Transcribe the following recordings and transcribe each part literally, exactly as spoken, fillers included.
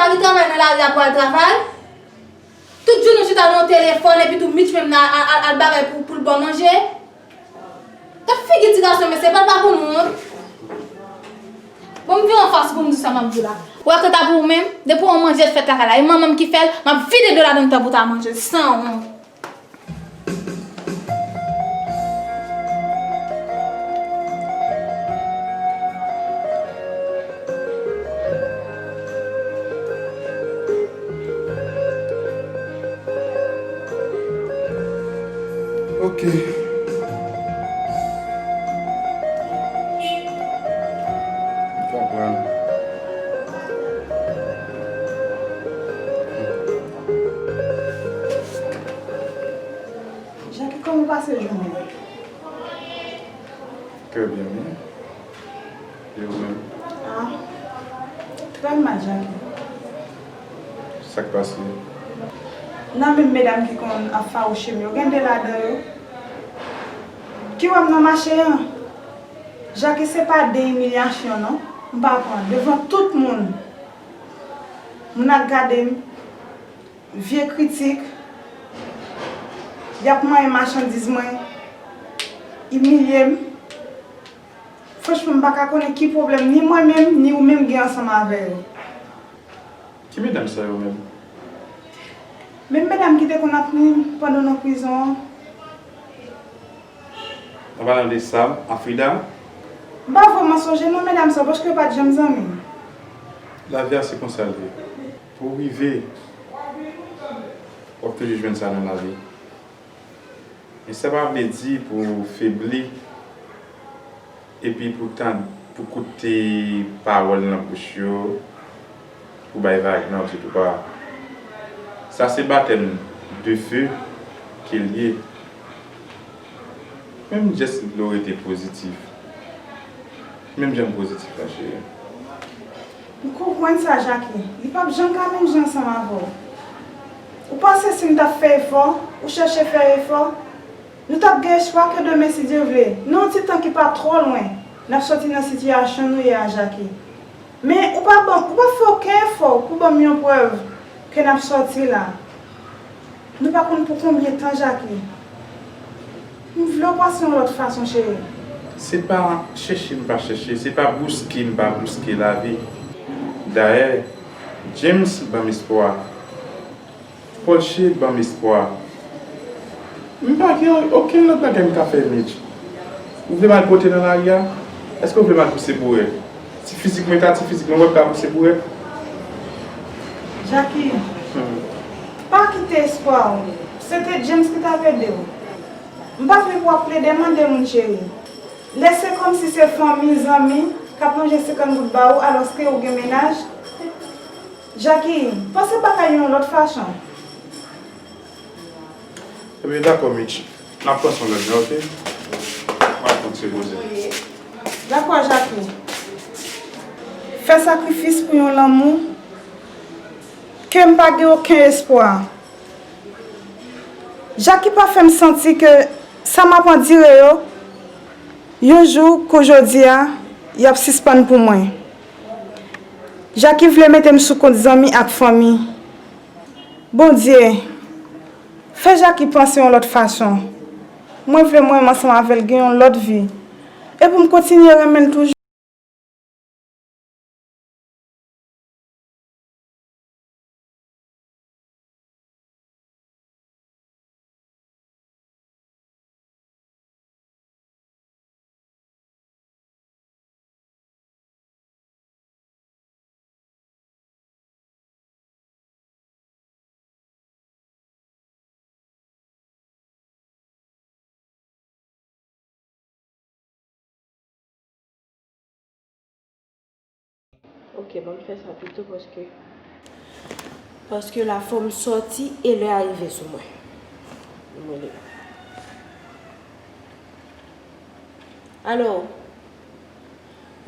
Al travay nan lari a pou al travay. Tout jounen w chita nan yon telefòn, epi tou Mitch menm nan al, al, al bagay pou, pou l ba w manje. Gad figi ti gason, mesye, pa l pa konn wont. Bon, m vire anfas pou m di sa m ap di w la. Ou wè kanta pou ou menm, depi yon manje fèt lakay la, e manman m ki fè l, m ap vide dlo ladan l tan pou ta manje l, sanwont. Ok. M konprann. Jackie, kòman w pase jounen an? Trè byen, wi. E ou menm? Ah, trè mal, Jackie. Sa k pase? Nan menm medam ki konn ap fawouche m yo, gen de ladan yo ki wè m nan mache an. Jackie, se pa de imilyasyon, non. M pa pran. Devan tout moun, moun ap gade m, vye kritik, y ap manyen machandiz mwen, imilye m. Franchman, m pa ka konnen ki pwoblèm ni mwen menm, ni ou menm gen ansanm avè yo. Ki medam sa yo menm? Menm medam ki te konn ap nwi m pandan w nan prizon an. An palan de Sam, Afrida? M pa vrèman sonje non medam sa yo, paske yo pa t janm zanmi m. Lavi a se konsa l ye. Pou w rive, w ap toujou jwenn sa nan lavi. Men sa pa vle di pou w febli, epi pou w tann, pou w koute pawòl nan bouch yo, pou w bay vag nan w tout ou pa. Sa se batèm de fe ke l ye. Menm jès li vle w rete pozitif. Menm jan m pozitif la, cheri. M konprann sa, Jackie. Li p ap janm ka menm jan ansanm avè w. Ou panse si m t ap fè efò, ou chèche fè efò, nou t ap gen espwa ke demen, si Dye vle, nan yon ti tan ki pa twò lwen, n ap sòti nan sitiyasyon nou ye a, Jackie. Men ou pa ban, ou pa fè okenn efò pou ban m yon prèv ke n ap sòti la. Nou pa konn pou konbyen tan, Jackie. M vle w panse yon lòt fason, cheri. Se pa chèche m pa chèche, se pa bouske m pa bouske lavi. Dayè, James ban m espwa. Polche ban m espwa. M pa gen okenn lòt bagay m ka fè, Mitch. Ou vle m al pote nan lari a? Èske w vle m al pouse bourèk? Ti fizik mwen ta, ti fizik mwen, w ap ka pouse bourèk? Jackie, hmm, pa kite espwa w. Se te James ki t ap ede w. M pa vle pou w ap plede mande moun, cheri. Lè se kòmsi se fanmi, zanmi k ap ranje senkant goud ba ou alòske ou gen mennaj. Jackie, panse bagay yo yon lòt fason. Ebyen, dakò, Mitch. N ap panse yon lòt jan, oke? M ap konn se poze. Dakò, Jackie. Fè sakrifis pou yon lanmou ke m pa gen okenn espwa. Jackie pa fè m santi ke sa m ap andire yo, yon jou kou jodi a, y ap sispann pou mwen. Jackie vle mete m sou kont zanmi ak fanmi. Bondye, fè Jackie panse yon lòt fason. Mwen vle mwen menm ansanm avè l gen yon lòt vi. E pou m kontinye renmen l toujou. Ok, ban m fè sa pito paske, paske la fò m sòti e lè a rive sou mwen. Mwen li. Alo?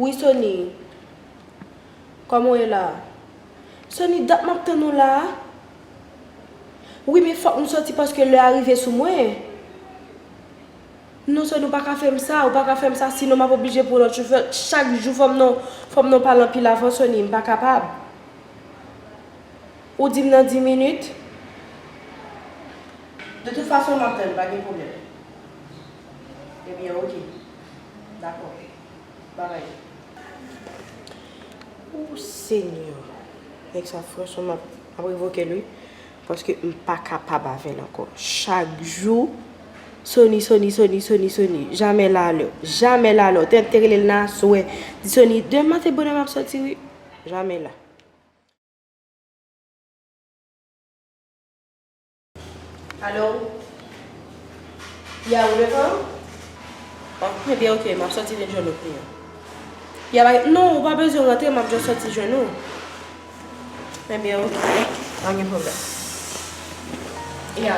Wi, Sony. Kòman w ye la? Sony, dat m ap tann ou la a. Wi, men fòk m sòti paske lè a rive sou mwen. Non, Sony, ou pa ka fè m sa, ou pa ka fè m sa, sinon m ap oblije pran lòt chofè. Chak jou fò m nan, fò m nan pale anpil avan, Sony, m pa kapab. Ou di m nan dis minit? De tout fason, m ap tann, pa gen pwoblèm. Ebyen, oke. Dakò. Babay. O Senyè. Nèg sa, franchman, m ap, m ap revoke l, wi. Paske m pa kapab avè l ankò. Chak jou, Sony, Sony, Sony, Sony, Sony. Jamè la alè. Jamè la alè. Te, te rele l nan aswè. Di Sony, demen maten bonè m ap sòti, wi. Jamè la. Alo? Ya, ou devan? Bon, ebyen, oke, m ap sòti vin jwenn ou, kliyan. Ya, pa, non, ou pa bezwen rantre, m ap just sòti jwenn ou. Ebyen, oke, pa gen pwoblèm. Ya.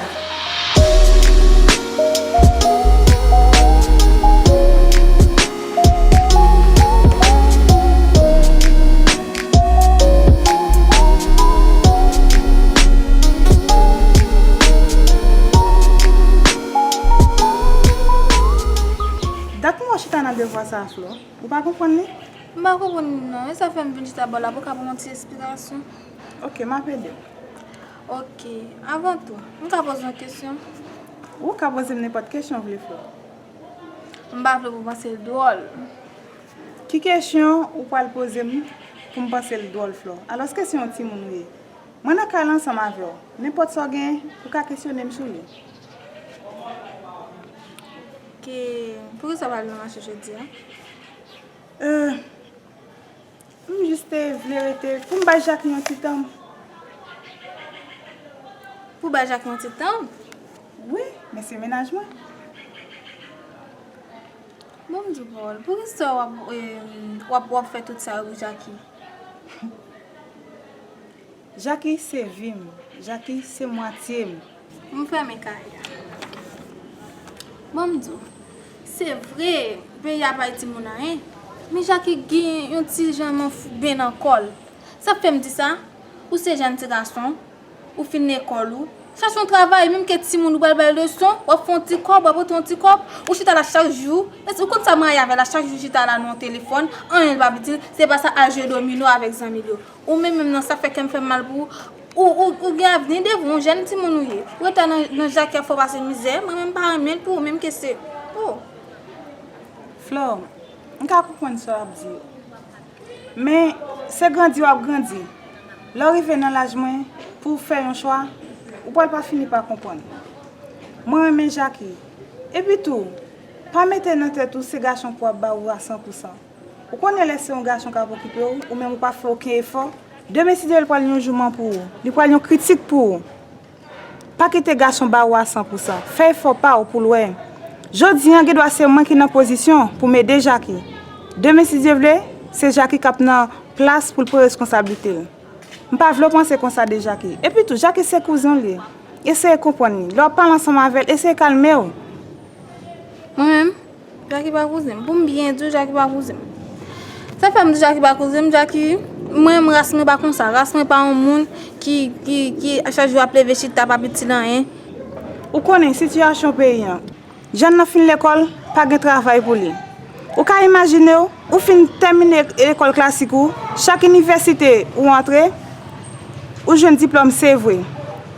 Dat mwen w chita nan devwa sa a, Flò. Ou pa konprann li? M pa konprann li non. E sa fè m vin chita bò la pou ka ba w yon ti esplikasyon. Oke, m ap ede w. Oke, avan tou, m ka poze w yon kesyon? Ou ka poze m nenpòt kesyon w vle, Flò. M pa vle pou w panse l dwòl. Ki kesyon ou pral poze m pou m panse l dwòl, Flò? Alòske se yon timoun ou ye. Mwen nan kay la ansanm avè w. Nenpòt sa w genyen, ou ka kesyone m sou li. Ke, poukisa w pa al nan mache jodi a? Euh, m jis te vle rete pou m bay Jackie yon ti tan. Pou bay Jackie yon ti tan? Wi, men se mennaj mwen. Bon, m di w pawòl, poukisa w ap, eh, w ap, w ap fè tout sa yo pou Jackie? Jackie se vi m. Jackie se mwatye m. M fèmen kay la. Bon, m di w, se vre, peyi a pa bay timoun anyen, men Jackie gen yon ti jan manfouben nan kò l. Sa k fè m di sa? Ou se jèn ti gason, ou fin lekòl ou, chache yon travay, menm ke timoun ou pral bay leson, w ap fè yon ti kòb, w ap pote yon ti kòb, ou chita la chak jou. Èske ou konn sa m rayi avè l la? Chak jou chita la nan yon telefòn, anyen l p ap itil, se pa sa al jwe domino avèk zanmi l yo. Ou menm menm nan sa fè kè m fè m mal pou ou. Ou, ou, ou gen avni devan w, jèn timoun ou ye. Ou rete nan, nan Jackie ap fè w pase mizè, mwen menm m pa renmen l pou ou menm ke se. Oh. Flò, m ka konprann sa w ap di yo. Men, se grandi w ap grandi. Lè w rive nan laj mwen, pou w fè yon chwa, ou pral pa fini pa konprann. Mwen renmen Jackie. Epi tou, pa mete nan tèt ou se gason pou ap ba ou a san pou san. Ou konnen lè se yon gason k ap okipe w, ou menm ou pa fè okenn efò, demen si Dye vle l pral yon jouman pou ou, li pral yon kritik pou ou. Pa kite gason ba ou a san pou san. Fè efò pa w pou l wè. Jodi a, gen dwa se mwen ki nan pozisyon pou m ede Jackie. Demen, si Dye vle, se Jackie k ap nan plas pou l pran reskonsablite l. M pa vle w panse konsa de Jackie. Epi tou, Jackie se kouzen w li ye. Eseye konprann li. Lè w ap pale ansanm avè l, eseye kalme w. Mwen menm, Jackie pa kouzen m. Pou m byen di w, Jackie pa kouzen m. Sa fè m di Jackie pa kouzen m, Jackie, mwen, m ras mwen pa konsa. Ras mwen pa yon moun ki, ki, ki chak jou ap leve chita, p ap itil anyen. Ou konnen sitiyasyon peyi a. Jèn nan fin lekòl, pa gen travay pou li. Ou ka imajine w, ou fin tèmine lekòl klasik ou, chak inivèsite ou antre, ou jwenn diplòm, se vre.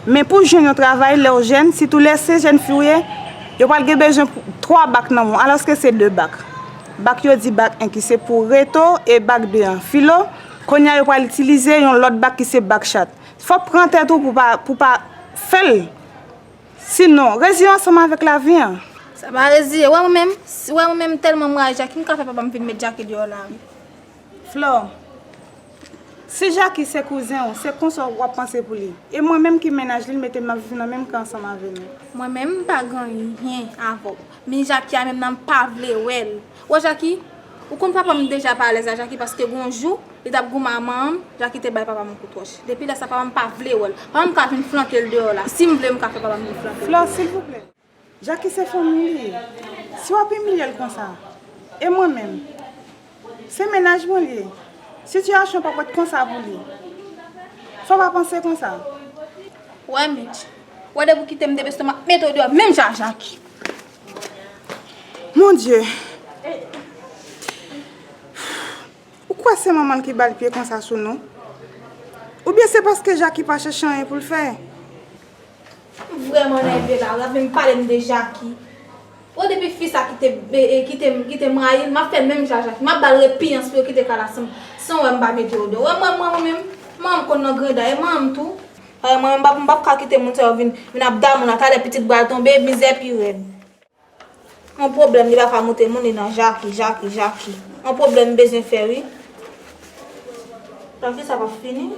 Men pou w jwenn yon travay lè w jèn, sitou lè se jèn fi w ye, yo pral gen bezwen pou twa bak nan men w, alòske se de bak. Bak yo di bak en ki se pou reto e bak de an filo. Kounye a yo pral itilize yon lòt bak ki se bak chat. Fòk pran tèt ou pou pa, pou pa fè l. Sinon, reziye w ansanm avèk lavi an. Sa pa reziye. Wè mwen menm, si, wè mwen menm tèlman m rayi Jackie, m ka fè papa m vin met Jackie deyò la wi. Flò, si Jackie se kouzen w, se konsa w ap panse pou li. E mwen menm ki mennaj li, l mete m ap viv nan menm kay ansanm avè nou. Mwen menm, m pa gen anyen avè w. Men Jackie a menm nan m pa vle wè l. Wè Jackie, ou konn papa m deja pa alèz a Jackie paske gon jou, li t ap goumen a manman m, Jackie te bay papa m yon kout wòch. Depi lè sa, papa m pa vle wè l. Papa m ka vin flanke l deyò la. Si m vle, m ka fè papa m vin flanke l. Flò, silvouplè. Jackie se fanmi w li ye. Si w ap imilye l konsa, e mwen menm? Se mennaj mwen li ye. Sitiyasyon pa p ret konsa pou li. Fò w pa panse konsa. Wè Mitch, wè depi w kite m depi se m ap mete w deyò menm jan a Jackie. Mon Dieu! Ou kwè se manman l ki ba l pye konsa sou nou? Oubyen se paske Jackie pa chèche anyen pou l fè? M vrèman nève la, w ap vin pale m de Jackie. Bon, depi fi sa kite, e, e, kite m, kite m rayi l, m ap fè menm jan ak Jackie. M ap ba l repiyans pou yo kite kay la san, san wè m pa mete odò. Wè mwen, mwen, mwen menm, manman m konn nan greda, e manman m tou. Wè mwen, m p ap, m p ap ka kite moun sa yo vin, vin ap damou la, talè pitit pral tonbe, mizè pi rèd. Yon pwoblèm li pa ka montre moun li nan Jackie, Jackie, Jackie. Yon pwoblèm m bezwen fè wi. Jackie sa p ap fini.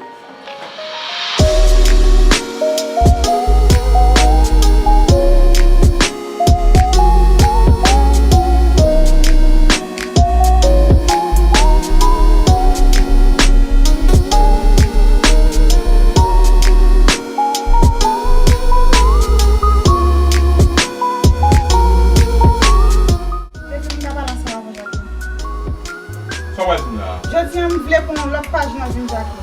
Depi m ta pale ansanm avè w, Jackie. Sa w pral di m la a? Jodi a, m vle pou yon lòt paj nan vi m, Jackie.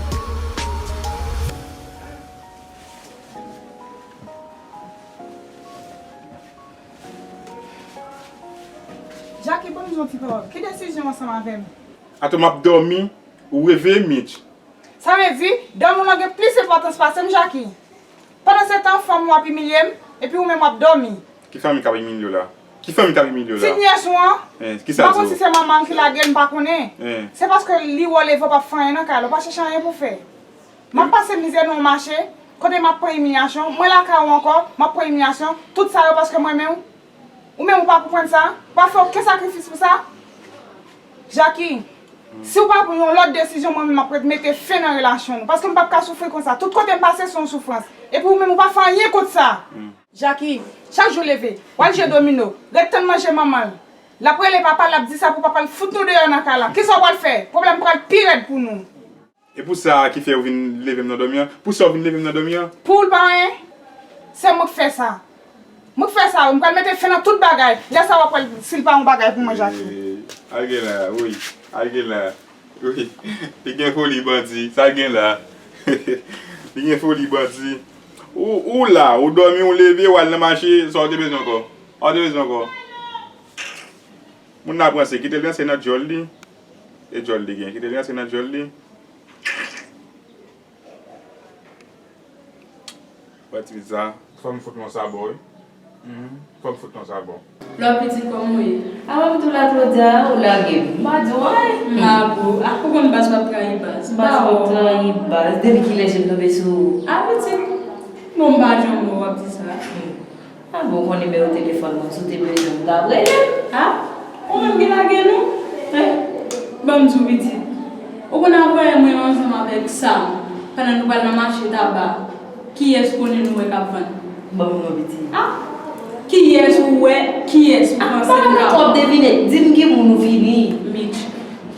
Jackie, ban m di w yon ti pawòl. Ki desizyon w ansanm avè m? Atò, m ap dòmi, ou reveye m, Mitch. Sa vle di, dòmi w lan gen plis enpòtans pase m, Jackie. Pandansetan, fanmi w ap imilye m, epi ou menm w ap dòmi. Ki fanmi k ap imilye w la? Ki fanmi k ap imilye w la? Ti nyès ou an, m pa konn si se manman l ki lage l, m pa konnen. Se paske li wè w leve, w p ap fè anyen nan kay la, w pa chèche anyen pou w fè. M ap pase mizè nan yon mache, kote m ap pran imilyasyon, mwen lakay ou ankò, m ap pran imilyasyon, tout sa yo paske mwen menm, ou menm ou pa konprann sa, ou pa fè okenn sakrifis pou sa. Jackie, si w pa pran yon lòt desizyon, mwen menm m ap ret mete fen nan relasyon nou. Paske m p ap ka soufri konsa. Tout kote m pase se yon soufrans. Epi ou menm ou pa fè anyen kont sa. Jackie, chak jou leve, w al jwe domino, ret tann manje manman l. L ap rele papa l, l ap di sa pou papa l fout nou deyò nan kay la. Kisa w pral fè? Pwoblèm pral pi rèd pou nou. E pou sa ki fè ou vin leve m nan dòmi an? Pou sa ou vin leve m nan dòmi an? Pou l pa anyen, se mwen k fè sa. Mwen k fè sa, wi. M pral mete fen nan tout bagay. Lè sa w ap wè l, si l pa yon bagay pou mwen, Jackie. Al gen la, wi. Al gen la. Wi. Li gen foli bandi. Sa l gen la. Li gen foli bandi. Ou, ou la, ou dòmi, ou leve, ou al nan mache, sa w te bezwen ankò? Sa w te bezwen ankò? Moun nan ap ranse, kite l ranse nan djòl li. E djòl li gen, kite l ranse nan djòl li. Wè ti sa. Fò m fout mwen sa bò, wi. Fò m fout mwen sa bò. Lò pitit kòman w ye? Apa m tou la Claudia, ou lage m. M pa di w anyen. Mabo, a ou konn baz p ap trayi baz. Baz p ap trayi baz. Depi kilè je m tonbe sou ou? A pitit. Bon, m pa janm wè w ap di sa. A bon, ou konn nimewo telefòn mwen, si w te bezwen m, w t ap rele m. A, ou menm ki lage nou? Ban m di w pitit. Ou konn avoye mwen ansanm avèk Sam, pandan nou pral nan mache Taba. Kiyès ou konnen nou wè k ap vann? Ban m non, pitit. A, kiyès ou wè, kiyès ou panse nou ka vann? A, pa fè twòp devine, di m ki moun ou vini. Mitch.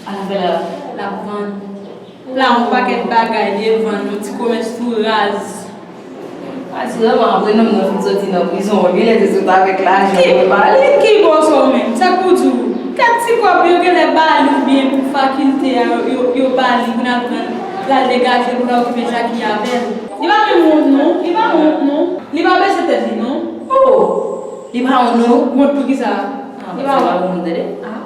Al avè l la. L ap vann. Pla yon pakèt bagay devan nou, ti komès tou raz. Asirèman, apre nonm nan fin soti nan prizon, li rete sot avèk lajan pou l ba li. Ki bò sa w menm? Sa k pou di w? Kèk ti kòb yo genlè ba li oubyen pou fakilte a, yo, yo, yo ba li pou n ap vann, l al degaje pou l al okipe Jackie avè l. Li pa menm wont non, li pa wont non. Li pa bese tèt li non. Oh! Li pa wont non? Wont pou kisa? Li pa wont. Ah.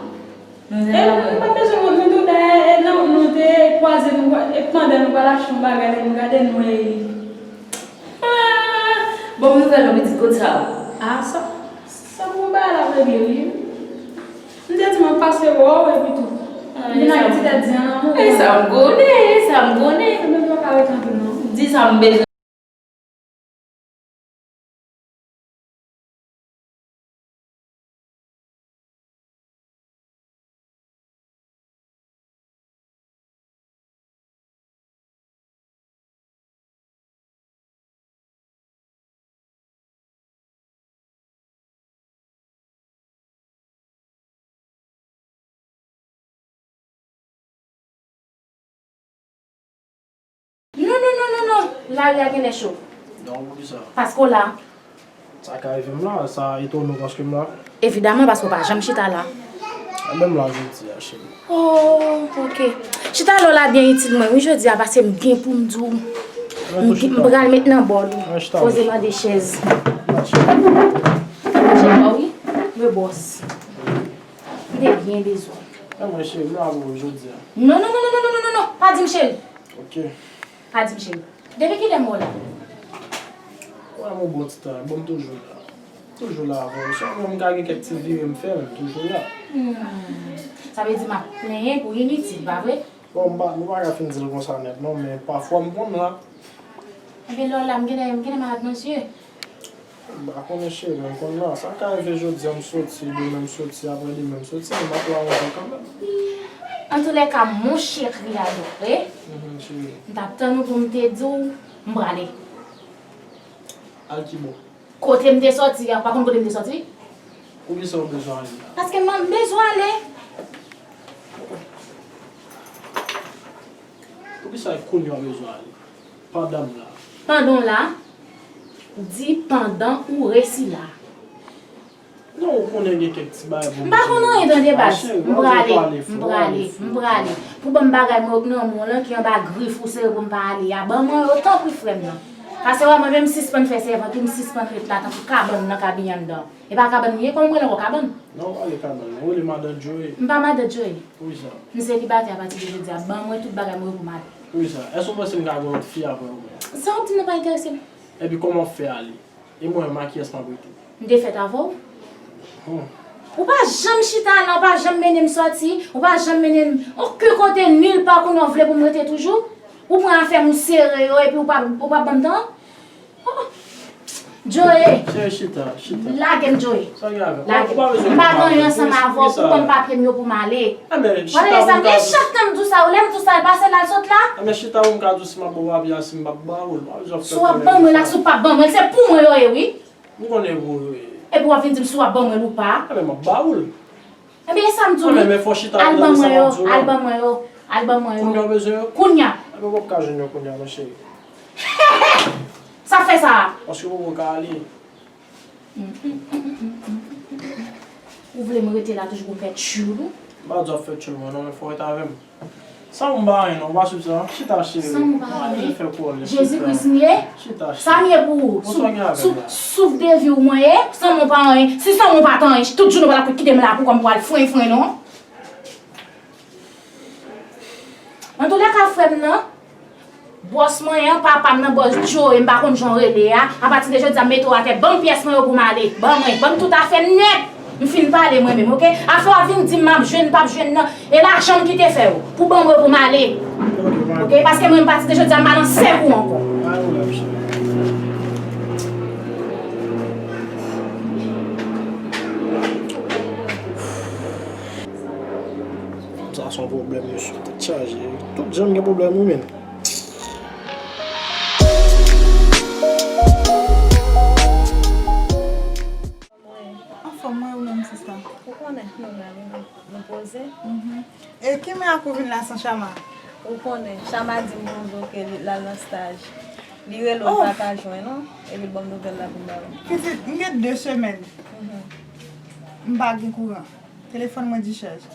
E nou, nou pa bezwen wont, nou tou dèyè, e nou, nou te kwaze, nou, e pandan nou pral achte yon bagay, lè nou gade, nou wè e li. Ah! Bon nouvèl non, pitit, kot sa? Ah, sa, sa bon bagay la regle, wi. M te di m ap pase wè w, epi tou. Ah, vin ak ti tèt di an lanmou. E sa m konnen, e sa m konnen. Mwen menm pa ka ret anpil, non. Di sa m bezwen. Non, non, non, non, non. Lari a genlè cho. Non, poukisa? Paske w la. Sa ka rive m la, sa etone w paske m la. Evidaman, paske w pa janm chita la. A, men m la jodi a, cheri. Oh, ok. Chita la w la byen itil mwen, wi, jodi a, paske m gen pou m di w. M pral met nan bòl ou. Poze mande chèz. Chèz la, wi. Mwen bòs. M te byen bezwen w. Mwen cheri, m la pou ou jodi a. Non, non, non, non, non, pa di m cheri. Ok. Pa di m cheri. Depi kilè m wè w la? Wè m yon bon ti tan, bon, m toujou la. Toujou la avè w. Sèlman m ka gen kèk ti vire m fè, men m toujou la. Hmm. Sa vle di m ap plenyen pou initil, pa vre? Bon, m pa, nou pa ka fin di l konsa nèt non, men pafwa m konn la. Ebyen, lè w la, m genlè, m genlè malad nan zye. M pa konnen cheri, m konn la. Sa ka rive jodi a m soti, demen m soti, apre demen m soti, men m ap la yon jan kanmenm. Antoulèka, mon cheri adoré, mhm, cheri, m t ap tann ou pou m te di w, m prale. Al ki bò? Kote m te soti a, ou pa konn kote m te soti? Poukisa w bezwen ale la? Paske m bezwen ale. Poukisa e kounye a w bezwen ale? Pandan m la. Pandan w la? Di pandan ou resi la. Non, ou konnen gen kèk ti bagay pou m pa konn anyen tande baz. M prale, m prale, m prale. Pou ban m bagay mwen nan men w lan ki anba grif ou sere pou m pa ale a. Ban mwen yo, tanpri, frè m nan. Paske wè mwen menm m sispann fè sèvant, m sispann ret la tankou kabann nan kabiyan anndan. E pa kabann li ye, kòman m rele ankò, kabann? Non, w pa rele kabann, non. Ou rele madan Joe. M pa madan Joe. Poukisa? M selibatè apati de jodi a. Ban mwen tout bagay mwen pou m ale. Poukisa? Èske w panse m ka gen yon lòt fi apre ou menm? Sa w ap di m nan pa enterese m. Epi kòman w fè ale? E mwen menm, a kiyès m ap rete? M te fèt avè w. Hmm. Ou pa janm chita la, ou pa janm mennen m sòti, ou pa janm mennen m okenn kote, nil pa konnen w vle pou m rete toujou. Ou pran afè m ou sere yo epi ou pa, ou pa ban m tan. Oh! Joe! Cheri, chita, chita. Lage m, Joe. Sa gen avè w? Lage m. Ou pa bezwen m pa gen anyen ansanm avè w pou ban m papye m yo pou m ale. Wale sa, men chak tan m di w sa, ou lè m di w sa, e pa se la l sot la? Enben chita pou m ka di w si m ap ba w papye a, si m p ap ba ou l. Si w ap ban mwen l ak si w p ap ban mwen l, se pou mwen yo ye, wi. M konnen pou ou yo ye. Epi w ap vin di m si w ap ban mwen l ou pa. Enben m ap ba ou l. Enben e sa m di w, wi. Al ban mwen yo, al ban mwen yo, al ban mwen yo. Kounye a w bezwen yo? Kounye a. Enben w p ap ka jwenn yo kounye a non cheri. Sa fè sa? Paske w poko ka ale. Ou vle m rete la toujou pou m fè tchoulou? M pa di w ap fè tchoulou mwen non, men fò w rete avè m. San ou m pa anyen non, ou pa swiv sa? Chita cheri. San ou m pa anyen? Jezi Kris m ye? Chita cheri. Sa m ye pou ou? Souf de vi w mwen ye? San ou m pa anyen? Si san ou m pa t anyen, tout jounen ou pa t ap kite m la pou kòm pou al fren fren non. Antoulèka, frè m nan, bòs mwen an, papa m nan, bòs Joe, m pa konn jan w rele a. Apati de jodi a, m mete w atè, ban m pyès mwen yo pou m ale. Ban mwen, ban m tout afè m nèt. M fin pale mwen menm, oke? Afè w ap vin di m m ap jwenn, m p ap jwenn nan. E lajan m ki te fè w pou ban m yo pou m ale. Oke? Paske mwen, apati de jodi a, m pa nan sèk ou ankò. Sa se yon pwoblèm, mesye. Tèt chaje. Tout jan m gen pwoblèm, wi, men. Anfòm, mwen, ou menm, sista? Ou konnen, nou menm, nou poze. Mhm. E ki men ak ou vin la san Chama? Ou konnen, Chama di m bonjou ke li, l al nan staj. Li rele w, l pa ka jwenn ou, epi l ban m nouvèl la pou m ba ou. Pitit, m gen de semèn. Mhm. M pa gen kouran. Telefòn mwen dichaj.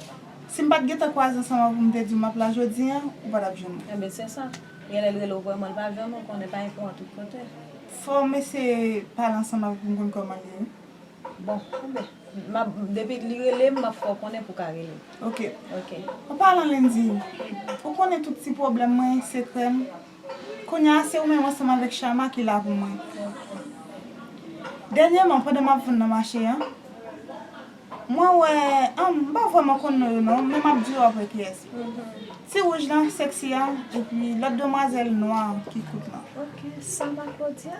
Si m pa t gentan kwaze ansanm avè w pou m te di w m ap la jodi a, ou pa t ap jwenn mwen. Enben, se sa. Genlè l rele w vrèman, l pa jwenn ou, konnen pa enpòtan tout kote. Fò m eseye pale ansanm avè l pou m konn kòman l ye, wi. Bon, enben, m ap, depi li rele m, m ap fè w konnen pou w ka rele. Oke. Oke. An palan Lendy, ou konnen tout ti pwoblèm mwen, sekrè m. Kounye a, se ou menm ansanm avèk Chama ki la pou mwen. Dènyèman, pandan m ap vann nan mache a, mwen wè, an, m pa vrèman konn non yo non, men m ap di yo apre kiyès. Ti wouj lan, sèksi a, epi lòt demwazèl nwa ki kout lan. Ok, Sama Claudia?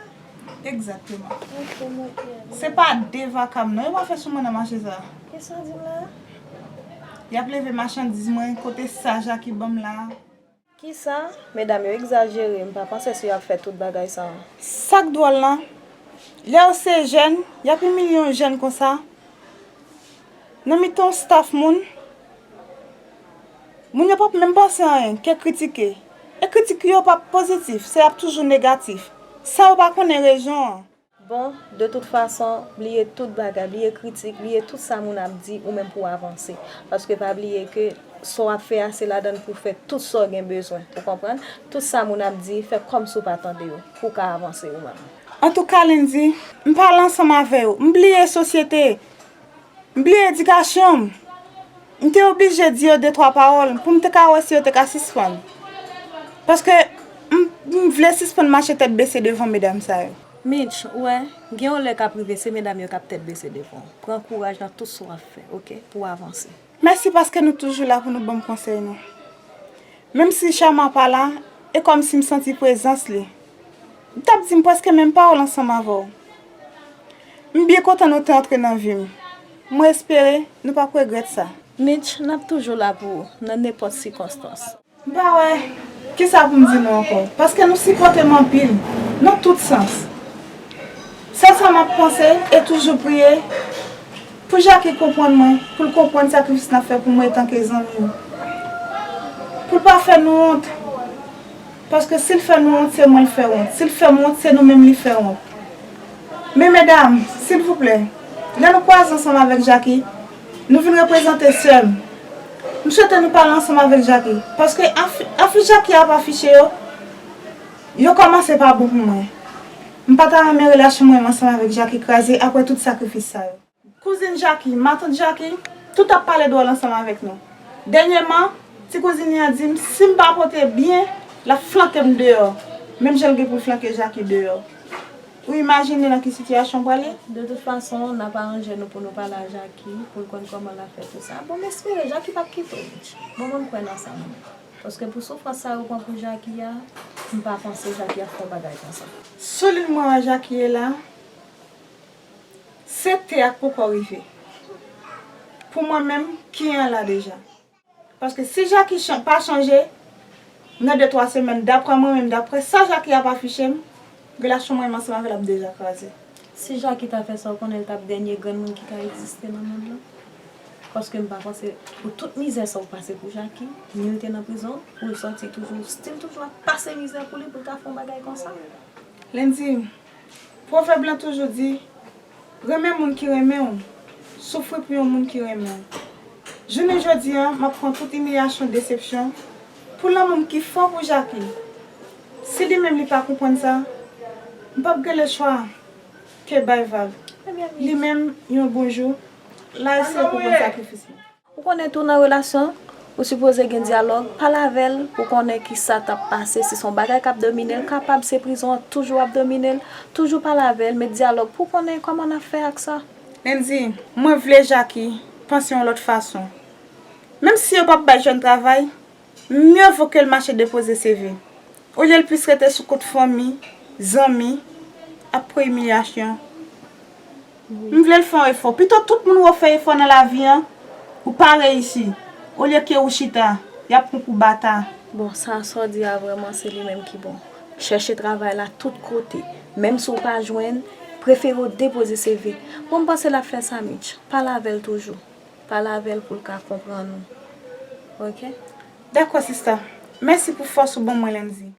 Egzakteman. Ok, mwen te. Se pa de vakab non, yo pa fè sou mwen nan mache sa. Kisa w di m la? Y ap leve machandiz mwen, kote saj la ki ban m la. Kisa? Medam yo egzajere, m pa panse si y ap fè tout bagay sa. Sa k dwòl lan, lè yo se jèn, y ap imilye yon jèn konsa. Nan mitan yon staf moun, moun yo p ap menm panse anyen, ke kritike. E kritik yo p ap pozitif, se y ap toujou negatif. San yo pa konnen rezon an. Bon, de tout fason, bliye tout bagay, bliye kritik, bliye tout sa moun ap di, ou menm pou w avanse. Paske pa bliye ke sa w ap fè a, se ladan l pou w fè tout sa w gen bezwen. Ou konprann? Tout sa moun ap di, fè kòmsi w pa tande yo, pou w ka avanse ou menm. Antouka, Lendy, m pale ansanm avè yo, m bliye sosyete. M bliye edikasyon m. M te oblije di yo de twa pawòl pou m te ka wè si yo te ka sispann. Paske M, m vle sispann mache tèt bese devan medam sa yo. Mitch, ou wè, gen yon lè k ap rive, se medam yo k ap tèt bese devan w. Pran kouraj nan tout sa w ap fè, oke, pou w avanse. Mèsi paske nou toujou la pou nou ban m konsèy nou. Menm si Chama pa la, e kòmsi m santi prezans li. M t ap di m prèske menm pawòl ansanm avè w. M byen kontan nou te antre nan vi m. Mwen espere nou p ap regrèt sa. Mitch, n ap toujou la pou ou, nan nenpòt sikonstans. M pa wè kisa pou m di nou ankò, paske nou sipòte m anpil, nan tout sans. Sèl sa m ap panse e toujou priye, pou Jackie konprann mwen, pou l konprann sakrifis n ap fè pou mwen etanke zanmi. Pou l pa fè nou wont. Paske si l fè nou wont, se mwen l fè wont. Si l fè m wont, se nou menm li fè wont. Men medam, silvouplè, lè nou kwaze ansanm avèk Jackie, nou vin reprezante sè m. M swete nou pale ansanm avèk Jackie. Paske afi-, afich Jackie ap afiche yo, yo kòmanse pa bon pou mwen. M pa ta renmen relasyon mwen menm ansanm avèk Jackie kraze apre tout sakrifis sa yo. Kouzin Jackie, matant Jackie, tout ap pale dwòl ansanm avèk nou. Dènyèman, ti kouzin li an di m si m pa pote byen, l ap flanke m deyò. Menm jan l gen pou l flanke Jackie deyò. Ou imajine nan ki sitiyasyon w prale? De tout fason, n ap aranje nou pou nou pale a Jackie, pou l konn kòman l ap fè tout sa. Bon, m espere Jackie p ap kite w, Mitch. Bon, mwen m kwè nan sa, mwen. Paske pou soufrans sa yo pran pou Jackie a, m pa panse Jackie ap fè yon bagay konsa. Solid mwen wè Jackie ye la, se te a k poko rive. Pou mwen menm, kiyen an la deja. Paske si Jackie chan-, pa chanje, nan de twa semèn, daprè mwen menm, daprè sa Jackie ap afiche m, relasyon mwen menm ansanm avè l ap deja kraze. Si Jackie ta fè sa, w konnen l t ap dènye grenn moun ki ka egziste nan mond lan. Paske m pa panse pou tout mizè sa w pase pou Jackie, ni l te nan prizon, pou l sòti toujou, still toujou ap pase mizè pou li, pou l ka fè yon bagay konsa. Landy, pwovèb lan toujou di, renmen moun ki renmen w, soufri pou yon moun ki renmen w. Jounen jodi a, m ap pran tout imilyasyon, desepsyon, pou lanmou m ki fò pou Jackie. Si li menm li pa konprann sa, m p ap gen lechwa ke bay vag. Li menm, yon bon jou, l a eseye konprann sakrifis mwen. Ou konnen tou nan relasyon, ou sipoze gen dyalòg, pale avè l pou konnen kisa t ap pase, si se yon bagay k ap domine l, kapab se prizon an toujou ap domine l, toujou pale avè l, met dyalòg pou konnen kòman n ap fè ak sa. Landy, mwen vle Jackie panse yon lòt fason. Menm si yo p ap bay jèn travay, mye vo ke l mache depoze C V. Olye l plis rete sou kont fanmi, zanmi, ap pran imilyasyon. M vle l fè yon efò. Pito tout moun wè w fè efò nan lavi an, ou pa reyisi. Olye ke ou chita, y ap pran w pou bata. Bon, sa sa w di a vrèman se li menm ki bon. Chèche travay la tout kote. Menm si w pa jwenn, prefere w depoze C V. Bon, m panse l ap fè sa, Mitch. Pale avè l toujou. Pale avè l pou l ka konprann ou. Oke? Dakò, sista. Mèsi pou fòs ou ban mwen, Landy.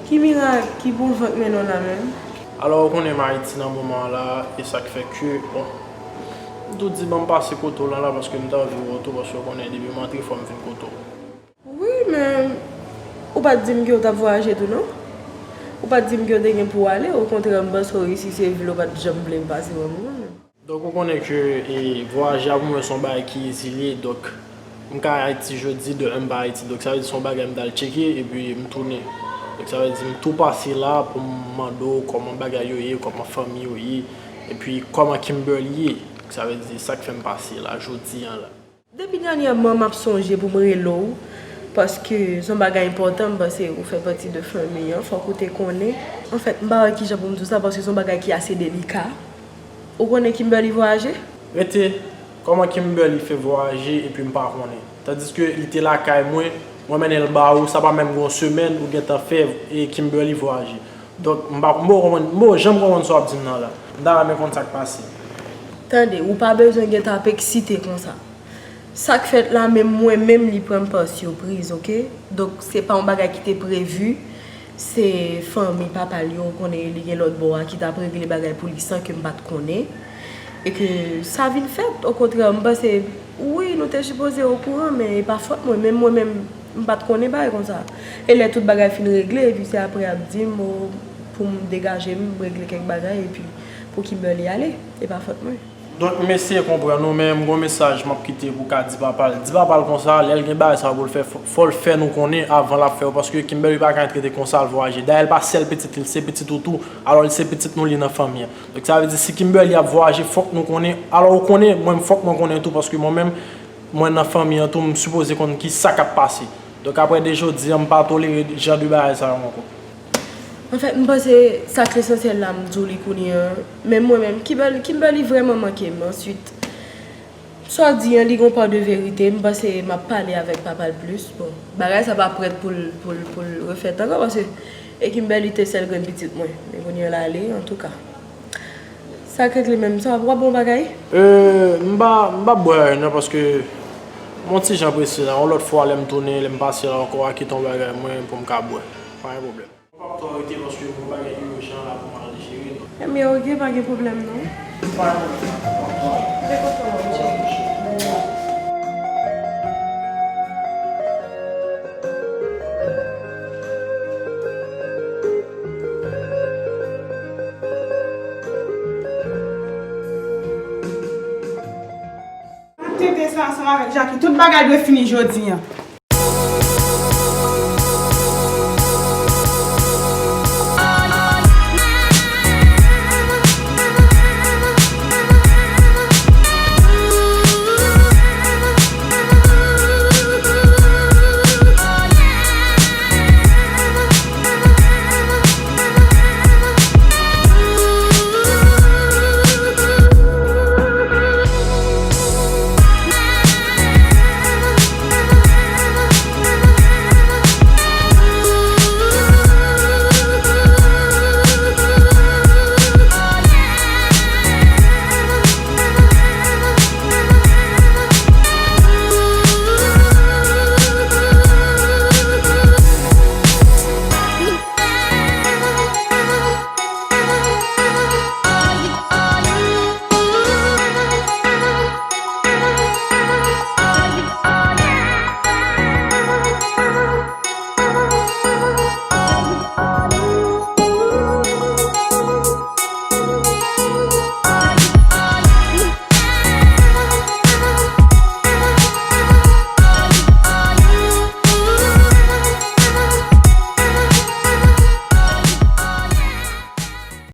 Ki mirak, ki bon vant mennen w la menm? Alò, ou konnen m Ayiti nan moman an la, e sa k fè ke, bon, m tou di ban m pase kote w lan la, paske m ta anvi wè w tou, paske w konnen depi m antre fò m vin kote w. Wi, men ou pa t di m ke w t ap vwayaje tou, non? Ou pa t di m ke w te gen pou w ale, okontrè, m panse w isi se vil ou pa t janm vle m pase wè m, non. Donk, ou konnen ke, e, vwayaje a pou mwen se yon bagay ki itil ye, donk, m ka Ayiti jodi, demen m pa Ayiti, donk, sa vle di se yon bagay m t al tcheke, epi m tounen. Donk, sa vle di m tou pase la pou m mande w kòman bagay yo ye, kòman fanmi yo ye, epi kòman Kimberly ye. Donk, sa vle di sa k fè m pase la, jodi a la. Depi dènyèman, m ap sonje pou m rele w, paske se yon bagay enpòtan, m panse ou fè pati de fanmi an, fòk ou te konnen. Anfèt, m pa wè kijan pou m di w sa, paske se yon bagay ki ase delika. Ou konnen Kimberly vwayaje? Rete, kòman Kimberly fè vwayaje epi m pa konnen? Tandiske li te lakay mwen, mwen mennen l ba ou, sa pa menm gen yon semèn ou gentan fè, e, Kimberly vwayaje. Donk, m pa, m poko konprann, m poko janm konprann sa w ap di m nan la. M ta renmen konn sa k pase. Tande, ou pa bezwen gentan ap eksite konsa. Sa k fèt la, menm mwen menm, li pran m pa sipriz, oke? Donk, se pa yon bagay ki te previ. Se fanmi papa l yo, ou konnen, li gen lòt bò a ki t ap regle bagay pou li san ke m pa t konnen. E ke sa vin fèt, okontrè, m panse, wi, nou te sipoze okouran, men e pa fòt mwen. Menm mwen menm, m pa t konnen bagay konsa. E lè tout bagay fin regle, epi se apre y ap di m, o, pou m degaje m, regle kèk bagay, epi pou Kimberly ale. E pa fòt mwen. Donk, m eseye konprann ou, men m gon mesaj m ap kite pou w ka di papa l. Di papa l konsa, lè l gen bagay sa pou l fè, fò, fò l fè nou konnen avan l ap fè yo, paske Kimberly pa ka trete konsa l vwayaje. Dayè, l pa sèl pitit li, l se pitit ou tou, alò l se pitit nou li nan fanmi an. Donk, sa vle di, si Kimberly ap vwayaje, fòk nou konnen, alò ou konnen, mwen, fòk mwen konnen tou, paske mwen menm, mwen nan fanmi an tou, m sipoze konn ki sa k ap pase. Donk, apre de jodi a, m pa tolere jan de bagay sa yo ankò. Anfèt, m panse sa k lesansyèl la, m di w li kounye a. Men mwen menm, Kimberly, Kimberly vrèman manke m. Answit, sa w di an, li gon pa de verite. M panse m ap pale avèk papa l plis. Bon, bagay sa pa prèt pou l, pou l, pou l refèt ankò, paske e Kimberly te sèl grenn pitit mwen. Men kounye a l ale, antouka. Sa k regle menm, sa w ap bwè yon bagay? Euh, m pa, m pa bwè anyen non, paske m yon ti jan prese la. Yon lòt fwa, lè m tounen, lè m pase la ankò, a kite yon bagay mwen pou m ka bwè. Pa gen pwoblèm. M p ap twò rete paske m gon bagay ijan la pou m al jere, non. Ebyen, oke, pa gen pwoblèm, non. Pa gen pwoblèm. M te kontan wè w, cheri. Tenten sa ansanm avèk Jackie. Tout bagay dwe fini jodi an.